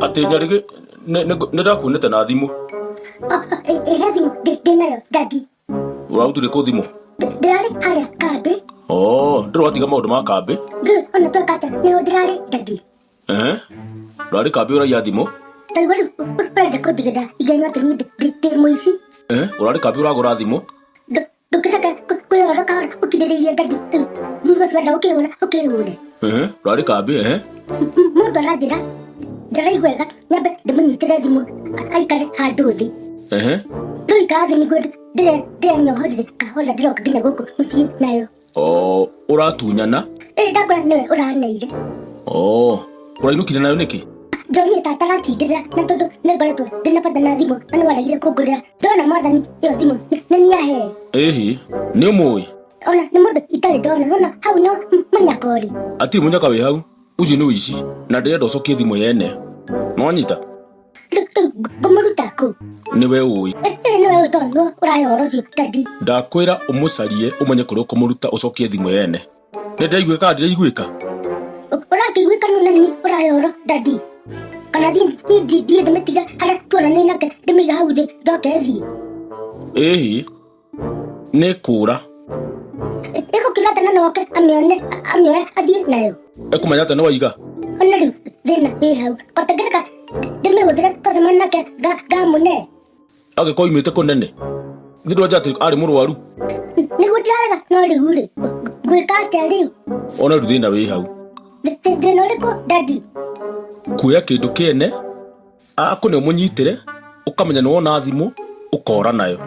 Atĩ Nyarĩgĩ nĩ ndakuonete na thimũ. Ĩhe thimũ ndĩ nayo daddy. Ũrarutire kũ thimũ? Ndĩrarĩ harĩa kambĩ. Oh, ndũrĩ watiga maũndũ ma kambĩ? Ndũĩ ona tweka atĩa nĩho ndĩrarĩ daddy. Ehe. Ũrarĩ kambĩ ũraiya thimũ? Taigua rĩu ũrenda kũnjigĩrĩra igenyo atĩ niĩ ndĩ mũici. Ehe, ũrarĩ kambĩ ũragũra thimũ? Ndũkĩreke kwĩhũra kahora ũkirĩrĩirie daddy rĩu thutha ũcio wenda gũkĩhũra ũkĩhũre. Ehe, ũrarĩ kambĩ ehe. Mũndũ aranjĩra ndĩraigua wega nyambe ndĩmũnyitĩre thimũ aikare handũ thĩ. Ehe. Rĩu ikara thĩ nĩguo ndĩrenyohorire kahora ndĩroka nginya gũkũ mũciĩ nayo. Oh, ũratunyana? Ĩ ndakora nĩwe ũraneire. Oh, ũrainũkire nayo nĩkĩ? Ndonire tata aratindĩrĩra na tondũ nĩ ngoretwo ndĩna bata na thimũ na nĩ waregire kũngũrĩra ndona mwathani ĩyo thimũ nĩ niĩ ahe. Ĩhi, nĩ ũmũĩ? Ona nĩ mũndũ itarĩ ndona nona hau no mũnyakori. Hatirĩ mũnyaka wĩ hau, ũcio nĩ ũici na ndĩrenda ũcokie thimũ yene. Nĩwanyita? Rĩu rĩu ngũmũruta kũ? Nĩwe ũĩ. Ĩ nĩwe ũĩ tondũ nĩwe ũrahe ũhoro ũcio daddy. Ndakwĩra ũmũcarie ũmenye kũrĩa ũkũmũruta ũcokie thimũ yene. Nĩ ndĩraiguĩka kana ndiraiguĩka? Ũrakĩiguĩka nũ na niĩ ũrahe ũhoro daddy. Kana thiĩ niĩ thiĩ ndĩmĩtige harĩa tuonanĩire nake ndĩmĩige hau thĩ njoke thiĩ. Ĩhi, nĩ kũra. Ĩgũkiuga atĩa na no oke amĩone amĩoe athiĩ nayo. Ekũmenya atĩa nĩ waiga? Ona rĩu thĩna wĩ hau. Kotengereka ndĩmĩhũthĩre twacemania nake ngamũne. Angĩkorwo oimĩte kũnene. Githĩ ndwanja atĩ arĩ mũrwaru? Nĩguo ndĩrarega no rĩu rĩ ngwĩka atĩa rĩu? Ona rĩu thĩna wĩ hau. Thĩna ũrĩkũ daddy? Kuoya kĩndũ kĩene akũne ũmũnyitĩre ũkamenya nĩ wona thimũ ũkora nayo.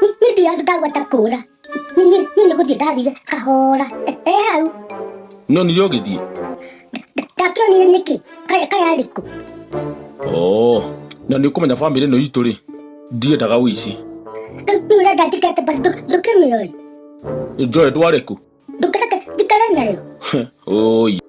Niĩ ndirĩ handũ ndagwata kũra. Niĩ nĩ gũthiĩ ndathire kahora. E hau. Nĩonire ũgĩthiĩ? Ndakĩonire nĩkĩ? Kaĩ arĩ kũ? Oh, na nĩ ũkũmenya bamĩrĩ ĩno itũ rĩ, ndiendaga ũici. Rĩu ũrenda njĩke atĩa basi ndũkĩmĩoe? Njoe ndware kũ? Ndũkĩreke njikare nayo. Oi.